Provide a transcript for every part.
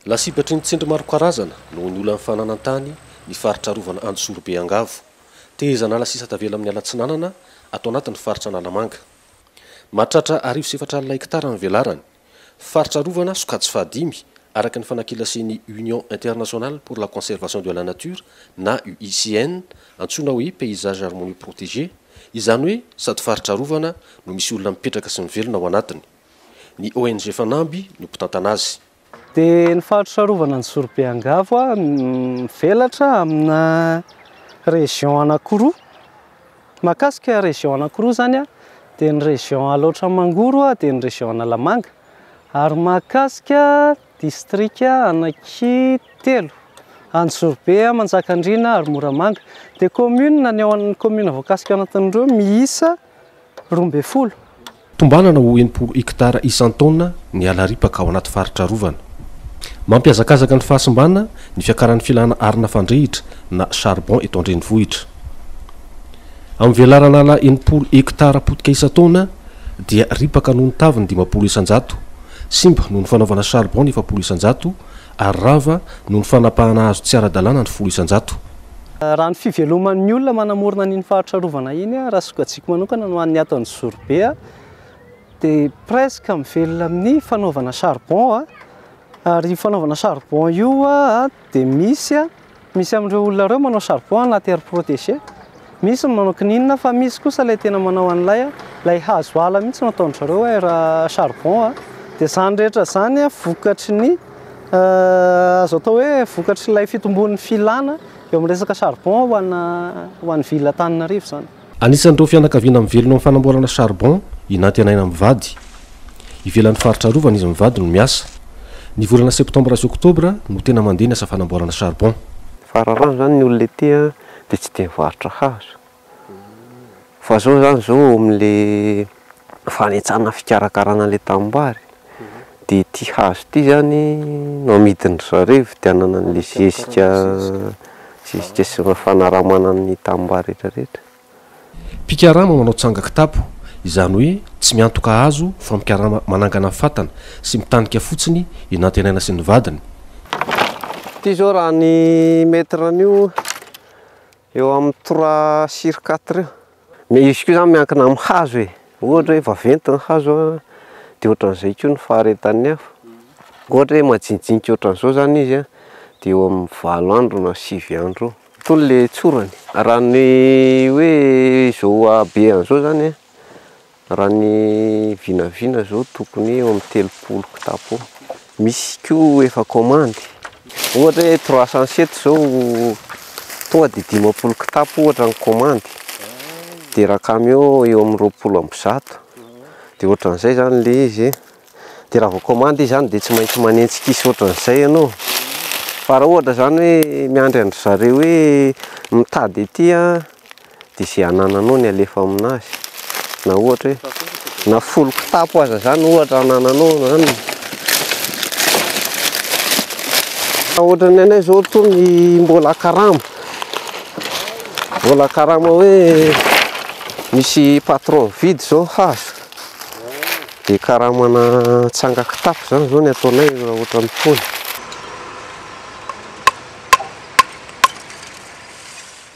Lasibatry ny tsindry maro karazana noho ny olan'ny fananan-tany ny faritra arovana Anjozorobe Angavo. Tehezan'ala sisa tavela amin'ny ala atsinanana ato anatin'ny faritra Analamanga. Mahatratra 1040 hektara ny velarany. Faritra arovana sokajy fahadimy, araka ny fanakilasian'ny Union Internationale pour la Conservation de la Nature na UICN, antsoina hoe Paysage Harmonieux Protégé, izany hoe sady faritra arovana no misy olona mipetraka sy mivelona ao anatiny. Ny ONG Fanamby no mpitantana azy. Dia ny faritra arovana Anjozorobe Angavo mivelatra amina région anankiroa. Mahakasika région anankiroa izany dia ny région Alaotra Mangoro dia ny région Analamanga ary mahakasika distrika anankitelo, Anjozorobe, Manjakandriana ary Moramanga. Dia commune ny ao an-, commune voakasika ao anatin'ireo miisa 12. Tombanana ho 60 hektara isan-taona ny ala ripaka ao anaty faritra arovana. Mampihazakazaka ny fahasimbana ny fiakaran'ny filana arina fandrehitra na charbon eto an-drenivohitra. Amin'ny velaran'ala 60 hektara potika isan-taona dia ripaka noho ny tavy ny 50%, simba noho ny fanaovana charbon ny 40% ary rava noho ny fanapahana hazo tsy ara-dalàna ny 10%. Raha ny fiveloman'ny olona manamorona an'iny faritra arovana iny, raha sokajiako manokana no an'ny ato Anjozorobe, dia presque mivelona amin'ny fanaovana charbon. Ary io fanaovana charbon io dia misy, misy amin'ireo olona ireo manao charbon anaty aire protégée, misy ny manao kininina fa misy kosa ilay tena manao an'ilay ilay hazo ala mihitsy no ataon-dry zareo aire charbon. Dia izany rehetra izany vokatry ny azo atao hoe vokatr'ilay fitombon'ny filana eo amin'ny resaka charbon ho ana ho an'ny ville Antananarivo izany. Anisan'ireo fianakaviana mivelona amin'ny fanamboarana charbon i Nantenaina mivady. Ivelan'ny faritra arovana izy mivady no miasa. Ny volana septambra sy oktobra no tena mandeha ny asa fanamboarana charbon. Fararano izany ny olona ety dia tsy dia mivarotra hazo. Fa zao zany zao amin'le fanetsana fikarakarana an'le tanimbary dia ity hazo ity zany no amidin-dry zareo hividianana an'le zezika zezika sy fanaramana ny tanimbary rehetra rehetra. Mpikarama manao tsanga-kitapo, izany hoe tsy miantoka hazo fa mikarama manangana fatana sy mitanika fotsiny i Nantenaina sy ny vadiny. Ity zao raha ny mètre an'io Eo amin'ny trois sur quatre eo. Mais izy koa zany miankina amin'ny hazo e. Ohatra hoe vaventy ny hazo an, dia ohatran'izay koa ny faharetan'ny afo. Ohatra hoe majinijinika ohatran'izao zany izy an, dia eo amin'ny valo andro na sivy andro eo. Itony le tsorany. Raha ny hoe izao habe an'izao zany an, Raha ny vinavina zao tokony eo amin'ny 30 kitapo eo. Misy koa efa commande. Ohatra hoe 307 zao tonga dia 50 kitapo ohatra ny commande. Dia raha camion eo amin'ny 120. Dia ohatran'izay zany le izy. Dia raha vao commande izy zany dia tsy maintsy manenjika isa ohatran'izay ianao. Fa raha ohatra zany hoe miandry an-dry zareo hoe mitady aty an, dia izay anananao ny alefa aminazy. Na ohatra hoe na folo kitapo aza zany ohatra anananao zany. Ohatran'ny anay zao tony mbola karama. Mbola karama hoe misy patron mividy zao hazo. Dia karamana tsanga-kitapo zany zao ny ataonay raha ohatran'ny tony.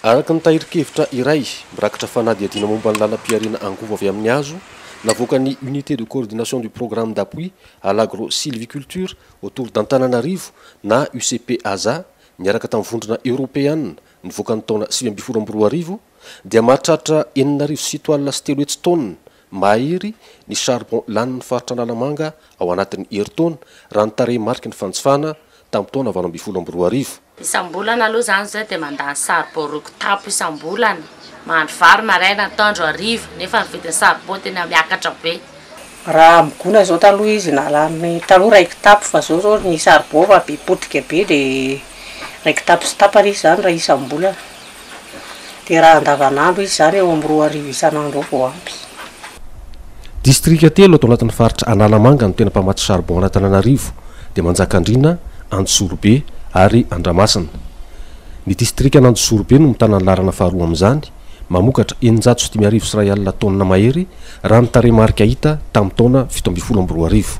Araka ny tahirin-kevitra iray mirakitra fanadihadiana momba ny lalam-pihariana angovo avy amin'ny hazo, navoakan'ny Unité de coordination du programme d'appui à l'agro-sylviculture autour d'Antananarivo na UCP-ASA niaraka tamin'ny Vondrona Eoropeana nivoaka ny taona 2019, dia mahatratra 306 taonina mahery ny charbon lanin'ny faritra Analamanga ao anatin'ny herintaona, raha ny tarehimarika ny fanjifana tamin'ny taona 2018. Isam-bolana aloha izany izay dia mandany saribao roa kitapo isam-bolana. Mahandro vary maraina, atoandro, hariva, nefa ny vidin'ny saribao tena miakatra be. Raha migona izao taloha izy nalany taloha iray kitapo fa izao izao ny saribao efa be potika be dia iray kitapo sy tapany izy izany raha isam-bolana. Dia raha andavanandro izy izany eo amin'ny 2000 isan'andro eo vao ampy. Distrika telo ato anatin'ny faritra Analamanga no tena mpamatsy charbon an'Antananarivo, dia Manjakandriana, Anjozorobe ary Andramasina. Ny distrikan'Anjozorobe no mitana ny laharana faharoa amin'izany, mamokatra 10 605 taonina mahery, raha ny tarehimarika hita tamin'ny taona 2017.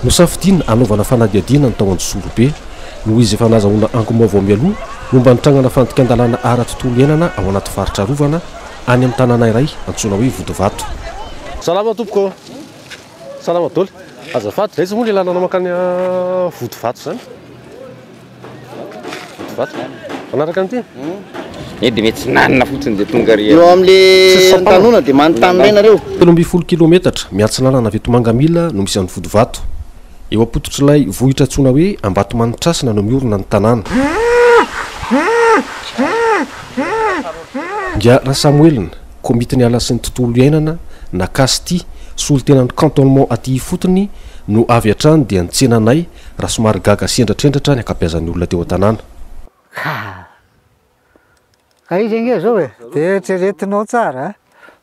Nosafidiana hanaovana fanadihadiana ny tao Anjozorobe noho izy efa nahazahoana angom-baovao mialoha momba ny trangana fandikan-dalàna ara-tontolo iainana ao anaty faritra arovana any amin'ny tanàna iray antsoina hoe Vodivato. Salama tompoko ô! Salama daholo. Azafady, aiza moa ilay lalana mankany Vodivato izany? Vodivato. Manaraka an'ity? Eny dia mety tsy nanana fotsiny dia tonga ary. Eo amin'le Antanona dia manontany indray nareo. 13 kilometatra miatsinanana avy eto Mangamila no misy an'i Vodivato. Eo am-pototr'ilay vohitra antsoina hoe Ambatomanitrasina no miorina ny tanàna. Nga Rasamoelina, Komitin'ny Ala sy ny Tontolo Iainana na Casti, solontenan'ny cantonnement aty ifotony no avy hatrany dia nitsena anay raha somary gaga sy hendratrendratra ny ankabeazan'ny olona teo an-tanàna. Ka ka izy ange zao e, de eritreretinao tsara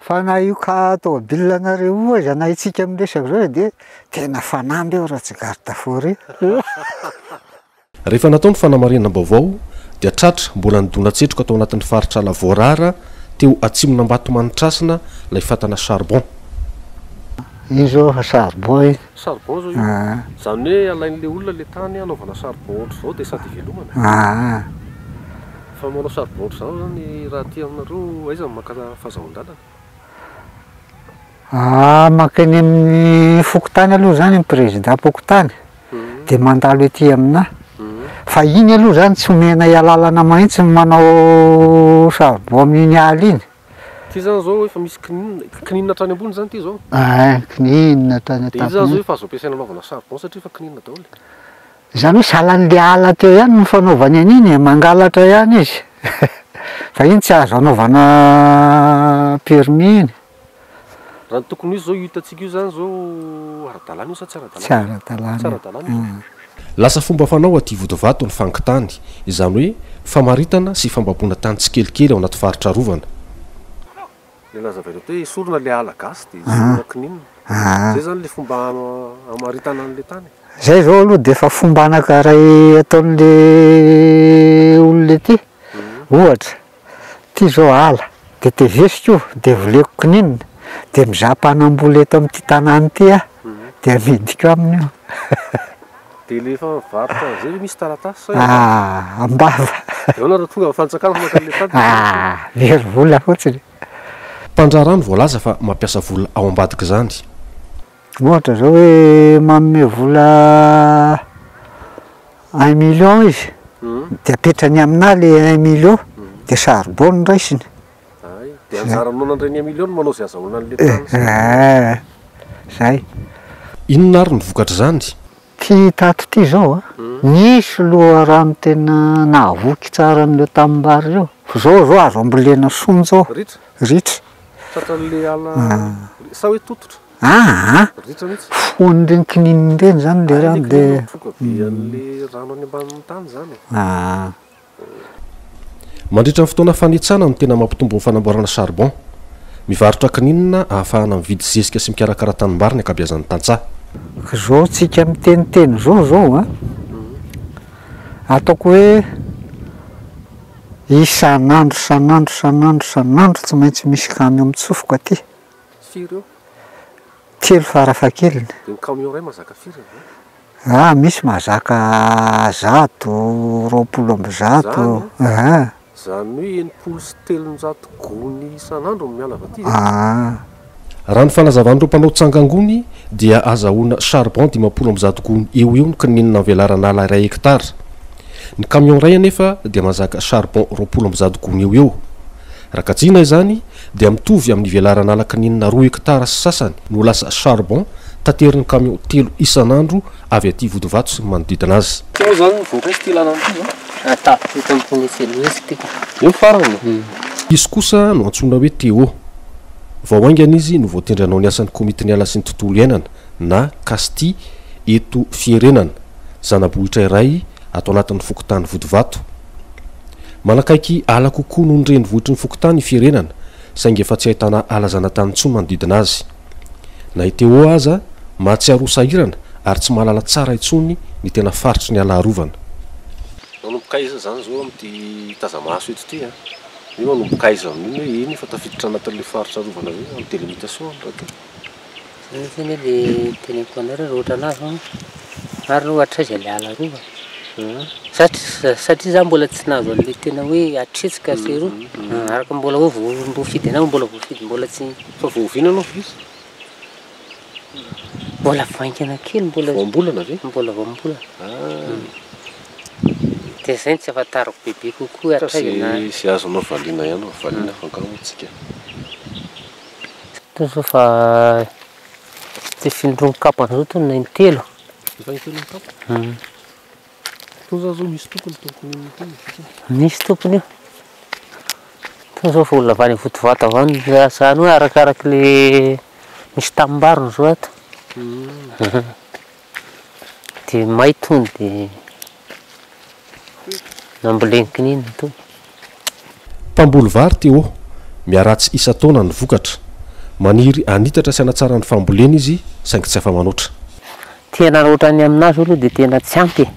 fa na io cas tômobile nareo io aza na itsika miresaka zao e de tena fanamby eo raha tsy garde forêt. Rehefa natao ny fanamarinam-baovao dia tratra mbola nidona-tsetroka tao anatin'ny faritra ala voarara teo atsimon'Ambatomanitrasina ilay fatana charbon. Io zao efa charbon io. Charbon zao io. Izany hoe alain'ilay olona ilay tany hanaovana charbon ohatr'izao dia sady ivelomana. Fa manao charbon ohatr'izany zany raha aty aminareo aiza no maka fahazahoan-dalana? Mankeny amin'ny fokontany aloha zany ny président-pokontany dia mandalo ety aminà. Fa iny aloha zany tsy omenay alalana mahintsy ny manao charbon amin'iny ala iny. Ty zany zao efa misy kininina, kininina hatrany ambony zany ty zao? Ein, kininina hatrany Dia io zany zao efa azo ampiasaina anaovana charbon satria efa kininina daholo e. Izany hoe sahalan'le ala teo ihany no fanaovany an'iny e, mangalatra ihany izy. Fa iny tsy azo anaovana permis iny. Raha ny tokony ho izy zao io hitantsika io zany zao ara-dalàna io sa tsy ara-dalàna? Tsy ara-dalàna. Tsy ara-dalàna io. Lasa fomba fanao aty Vodivato ny fangitany, izany hoe famaritana sy fambaboana tany tsikelikely ao anaty faritra arovana. Ilay nazavaina teo hoe esorina ilay ala gasy dia esorina kininina. Izay izany ilay fomba hamaritana an'ilay tany. Izay izao aloha dia efa fomba anankiray ataon'ilay olona ety. Ohatra, ity izao ala, dia tevesiko io, dia voleko kininina, dia mizaha mpanambola eto amin'ity tanàna ity aho, dia amidiko aminy io. Dia ilay efa mivarotra an'izay ve misy taratasy sa Ah, am-bava. Dia ahoana raha tonga amin'ny fanjakana maka an'ilay tany? Ah, very vola fotsiny. Mpandraharaha no voalaza fa mampiasa vola ao ambadik'izany. Ohatra zao hoe manome vola un million izy, dia apetrany aminà le un million, dia charbon no raisiny. Hay, dia anjaranao nandray ny un million no manao izay azahoana an'ilay tany sy ny. Eh, zay. Inona ary no vokatr'izany? Ty tato ty zao a, nisy loharano tena nahavoky tsara an'ireo tanimbary ireo, fa zao zao azo ambolena soa zao. Ritra? Ritra. Tratran'ilay ala, sa hoe tototra? Aa! Ritra mihitsy. Foan'ireny kininina ireny izany ilay rano dia. Ilay kininina mitroka be an'ilay rano any ambanin'ny tany izany e. Aa. Mandritra ny fotoana fanetsana no tena mampitombo ny fanamboarana charbon. Mivarotra kininina ahafahana mividy zezika sy mikarakara tanimbary ny ankabeazan'ny tantsaha. Zao tsika miteniteny zao zao an, ataoko hoe isan'andro isan'andro isan'andro isan'andro tsy maintsy misy camion mitsofoka aty. Firy eo? Telo farafahakeliny. Dia ny camion iray mahazaka firy avy eo? Ah, misy mahazaka 100, 120. Zany an? Ah. Zany hoe 360 gony isan'andro no miala avy aty e? Ah. Raha ny fanazavan'ireo mpanao tsangangony dia azahoana charbon 150 gony eo ho eo ny kininina amin'ny velaran'ala iray hektara. Ny camion iray anefa dia mahazaka charbon 120 gony eo ho eo. Raha kajiana izany dia mitovy amin'ny velaran'ala kininina roa hektara sy sasany no lasa charbon taterin'ny camion telo isan'andro avy aty Vodivato sy ny manodidina azy. Ty moa zany mivoaka aiza ity lalana ity zao? Tapitra eto amin'ny Nosy ity. Eo farany? Izy kosa no antsoina hoe Théo. Vao haingana izy no voatendry hanao ny asan'ny komitin'ny ala sy ny tontolo iainana na Casti eto Fierenana, zana-bohitra iray ato anatin'ny fokontany Vodivato. Manakaiky ala kokoa noho ny renivohitry ny fokontany i Fierenana, saingy efa tsy ahitana ala zanatany intsony manodidina azy. Na i Théo aza mahatsiaro ho sahirana ary tsy mahalala tsara intsony ny tena faritry ny ala arovana. Manomboka aiza izany izao amin'ity taza-maso eto ity an? Hoe manomboka aiza amin'iny hoe iny efa tafiditra anatin'ilay faritra arovana izay amin'ny délimitation raha toa? Mihitsy anie le teneniko anareo raha ohatra anah zao ary aloha hatraiza le ala arovana satria satria za mbola tsy nahazo an'le tena hoe hatretsy ka sy eroa araka mbola hoe voafidy anah mbola voafidy mbola tsy Fa vao oviana anao izy? Mbola vaingana kely mbola Voambolana ve? Mbola voambolana. Dia zay no tsy ahafantarako bebe kokoa Ka hatraiza na ze ze azonao valiana ihany no valiana fa angaha moa tsika. Toa zao fa tsy findroa mikapa zao toa na intelo. Efa intelo mikapa? Toa zao zao misy tompony tompony iny tony. Misy tompony io. Toa zao fa olona avy any Votovato avy any, zany hoe arakaraky le misy tanimbary zao ato. Dia may tony dia namboleny kininina tony. Mpamboly vary Théo, miharatsy isan-taona ny vokatra. Maniry hanitatra sy hanatsara ny fambolena izy saingy tsy afa-manoatra. Tena raha ohatran'ny aminahy zao aloha dia tena tsy ampy e,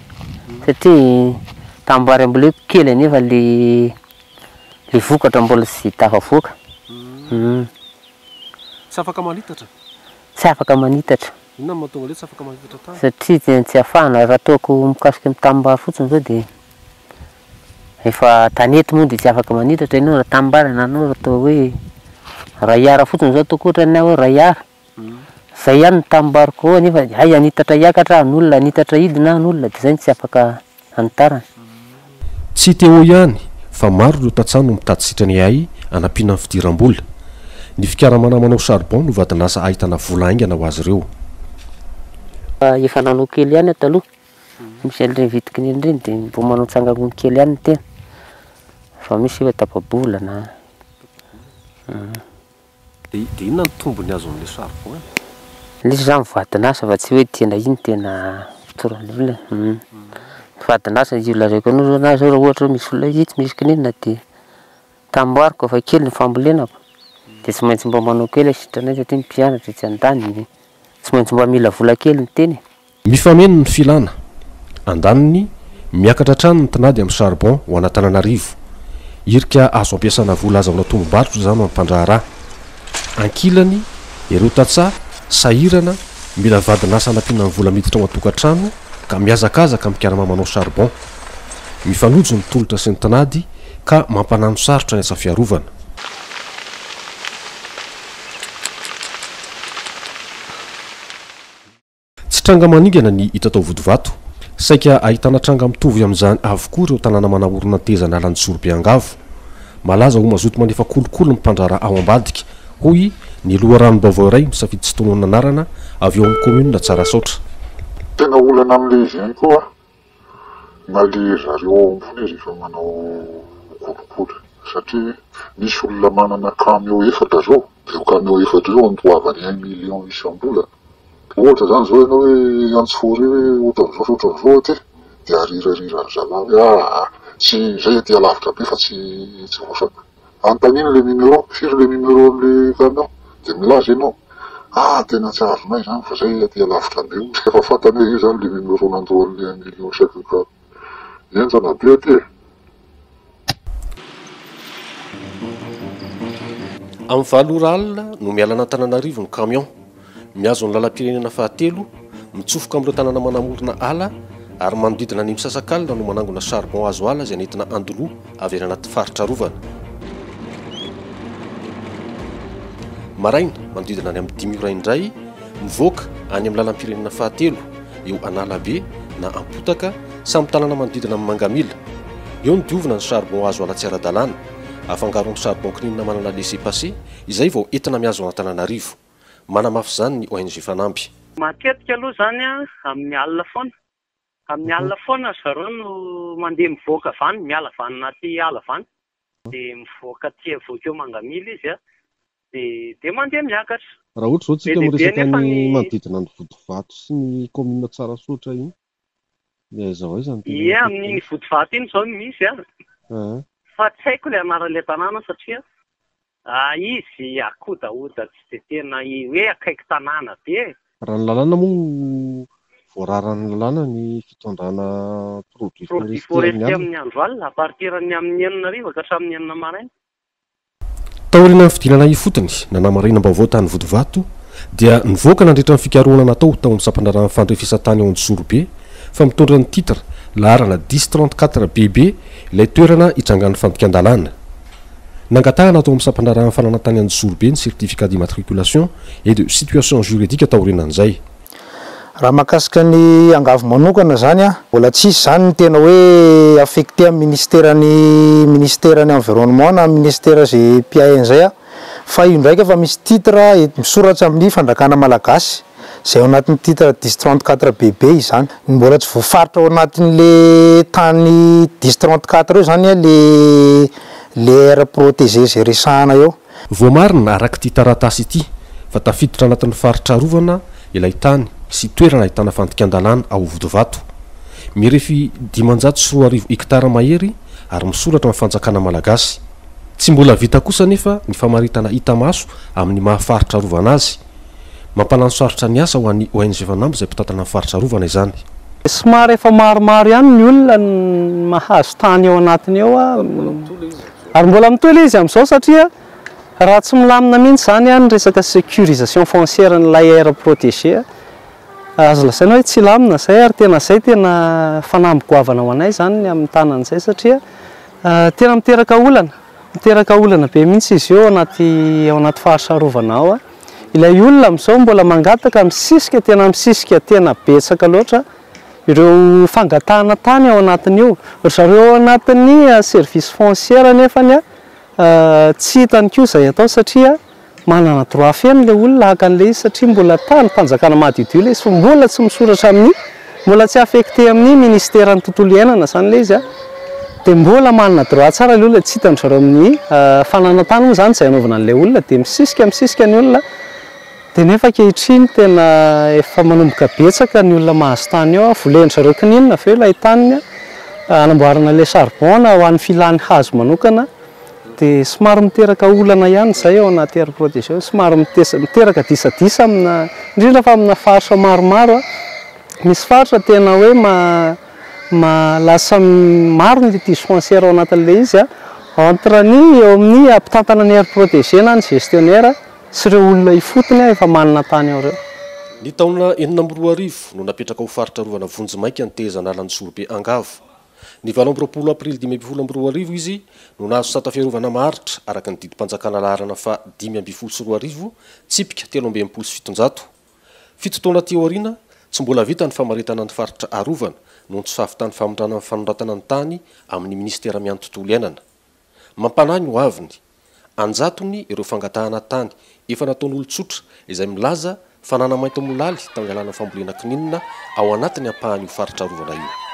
satria tanimbary amboleko kely anefa le le vokatra mbola tsy tafavoaka. Tsy afaka manitatra? Tsy afaka manitatra. Inona no mahatonga le tsy afaka manitatra tany? Satria tena tsy afahana, raha ataoko mikasika amin'ny tanimbary fotsiny zao dia efa tanety moa dia tsy afaka manitatra ianao raha tanimbary anananao raha atao hoe iray ara fotsiny zao ataoko ohatra ny ahy hoe iray ara, zay ihany ny tanimbariko ao nefa hay hanitatra hiakatra aho ny olona, hanitatra hidina aho ny olona dia zay no tsy afaka hanitarana. Tsy Théo ihany fa maro ireo tantsaha no mitady sitrana iay hanampiana ny fidiram-bola. Ny fikaramana manao charbon no vadin'asa ahitana vola haingana ho azy ireo. Efa nanao kely ihany aho taloha, misy an'ireny vidin-kinina ireny dia mbo manao tsangangony kely ihany ny tena fa misy efa tapa-bolana. Dia inona ny tombony azo amin'ilay charbon e? Ilay izy zany vadin'asa fa tsy hoe tena iny tena fitoran'ny olona e. Vadin'asa io lazaiko anao zao na zao raha ohatra hoe misy olona hoe itsy misy kininina dia tamboariko fa kely ny fambolenako dia tsy maintsy mba manao kely aho sitranay satria mpianatra etsy andaniny tsy maintsy mba mila vola kely ny tena e. Mifameno ny filana. Andaniny, miakatra hatrany ny tinady amin'ny charbon ho an'Antananarivo. Hirika azo ampiasana vola azahoana tombom-barotra izany ho an'ny mpandraharaha. Ankilany, ireo tantsaha, sahirana, mila vadin'asa hanampiana ny vola miditra ao an-tokantrano ka mihazakazaka mikarama manao charbon. Mifanojo ny tolotra sy ny tinady ka mampanano sarotra ny asa fiarovana. Tsy tranga maningana ny hita tao Vodivato. Saika ahitana tranga mitovy amin'izany avokoa ireo tanàna manahorona tezana alan'Anjozorobe Angavo. Malaza ho mazoto manefa kolikoly ny mpandraharaha ao ambadika, hoy ny loharanom-baovao iray misafidy tsy tononina anarana avy ao amin'ny kaominina Tsarasaotra. Tena olana amin'ilay izy ihany koa na le zareo ao ambony aza efa manao kolikoly satria misy olona manana camion efatra zao, ireo camion efatra ireo andoavany un million isam-bolana. Ohatra zany zao ianao hoe hiantso forêt hoe ohatran'izao sy ohatran'izao aty dia arirariran'ny zalahy hoe aa tsy zay aty alavitra be fa tsy tsy voasako. Anontanino le numéro, firy le numéro an'le camion dia milaza ianao, ah tena tsy azonay zany fa zay aty alavitra be io, efa fantany hoe io zany le numéro nandoa an'le un million chaque camion. Henjana be aty e! Amin'ny valo ora alina no miala an'Antananarivo ny camion, mihazo ny lalam-pirenena fahatelo, mitsofoka amin'ireo tanàna manamorona ala ary manodidina ny misasakalina no manangona charbon azo ala izay nentina Andoloha avy any anaty faritra arovana. Maraina, manodidina ny amin'ny dimy ora indray, mivoaka any amin'ny lalam-pirenena fahatelo, eo Analabe na Ampotaka, samy tanàna manodidina amin'i Mangamila. Eo no diovina ny charbon azo ala tsy ara-dalàna. Afangaro amin'ny charbon kininina manana laissez-passer izay vao entina mihazo an'Antananarivo. Manamafy izany ny ONG Fanamby. Matetika aloha izany amin'ny alina foana. Amin'ny alina foana ry zareo no mandeha mivoaka avy any, miala avy any anaty ala avy any. Dia mivoaka aty avoaka eo Mangamila izy dia dia mandeha miakatra. Raha ohatra izao Be tsika dia be miresaka anefa ny ny manodidina ny Vodivato sy ny kaominina Tsarasaotra iny, ny aiza ho aiza no tena Ie, akaiky amin'iny misy? Vodivato iny izao no misy an. Aa. Fa tsy haiko ilay anaran'ilay tanàna satria izy akodahoda tsy dia tena hoe akaiky tanàna be e. Raha ny lalàna moa voararan'ny lalàna ny fitondrana produit Produit forestier amin'ny forestier alina. amin'ny andro alina, à partir ny amin'ny enina hariva ka hatramin'ny enina maraina. Taorian'ny fidinana ifotony, nanamarinam-baovao tany Vodivato, dia nivoaka nandritra ny fikarohana natao tao amin'ny sampandraharahan'ny fandrefesan-tany ao Anjozorobe fa mitondra ny titre laharana dix trente quatre BB ilay toerana itrangan'ny fandikan-dalàna. Nangatahana tao amin'ny sampandraharahan'ny fananan-tany Anjozorobe ny certificat d'immatriculation et de situation juridique taorianan'izay. Raha mahakasika ny Angavo manokana izany, mbola tsisy izany ny tena hoe affecté amin'ny ministeran'ny ministeran'ny environnement na ministera izay mpiahy an'izay fa io ndraika efa misy titre misoratra amin'ny fandrakana malagasy izay ao anatin'ny titre dix trente quatre BB izany. Ny mbola tsy voafaritra ao anatin'le tany dix trente quatre eo izany le le aire protégée izay resahana eo. Voamarina araka ity taratasy ity fa tafiditra anatin'ny faritra arovana ilay tany sy toerana ahitana fandikan-dalàna ao Votovato. Mirefy 2500 hektara mahery ary misoratra amin'ny fanjakana malagasy. Tsy mbola vita kosa anefa ny famaritana hita maso amin'ny maha faritra arovana azy. Mampalano sarotra ny asa ho an'ny ONG Fanamby izay mpitantana ny faritra arovana izany. Somary efa maromaro ihany ny olona mahazo tany ao anatiny ao ary mbola mitohy ilay izy amin'izao satria raha tsy milamina mihitsy izany ny resaka sécurisation foncière an'ilay aire protégée, azo lazaina hoe tsy hilamina izay ary tena izay tena fanamby goavana ho anay izany ny amin'ny tanan'izay satria tena miteraka olana, miteraka olana be mihitsy izy io ao anaty ao anaty faritra arovana ao. Ilay olona amin'izao mbola mangataka misisika, tena misisika tena betsaka loatra ireo fangatahana tany ao anatin'io. Ry zareo ao anatin'ny service foncière nefany tsy hitany koa izay atao satria manana droit feno ilay olona haka an'ilay izy satria mbola tanim-panjakana madiodio ilay izy fa mbola tsy misoratra amin'ny, mbola tsy affecté amin'ny ministeran'ny tontolo iainana izany ilay izy dia mbola manana droit tsara ilay olona, tsy hitan-dry zareo amin'ny fananan-tany moa izany izay hanaovana an'ilay olona dia misisika misisika ny olona dia nefa ankehitriny tena efa manomboka betsaka ny olona mahazo tany eo, volen-dry zareo kininina avy eo ilay taniny hanamboarana ilay charbon na ho an'ny filany hazo manokana dia somary miteraka olana ihany izay ao anaty aire protégée, somary miteraka disadisa amina, indrindra fa amina faritra maromaro, misy faritra tena hoe lasa maro ny litige foncière ao anatin'ilay izy entre ny eo amin'ny mpitantana ny aire protégée na ny gestionnaire sy ireo olona ifotony efa manana tany ao ireo. Ny taona 2006 no napetraka ho faritra arovana vonjimaika ny tehezan'ala Anjozorobe Angavo. Ny 28 aprily 2015 izy no nahazo sata fiarovana maharitra araka ny didim-panjakana laharana faha 2015 tsipika 763. Fito taona aty aoriana, tsy mbola vita ny famaritana ny faritra arovana noho ny tsy fahavitan'ny famindrana ny fanoratana ny tany amin'ny minisitera mian'ny tontolo iainana. Mampanahy ny hoaviny. An-jatony ireo fangatahana tany efa nataon'olon-tsotra izay milaza fa nanamaintimolaly tamin'ny alalan'ny fambolena kininina ao anatin'ny ampahan'io faritra arovana io.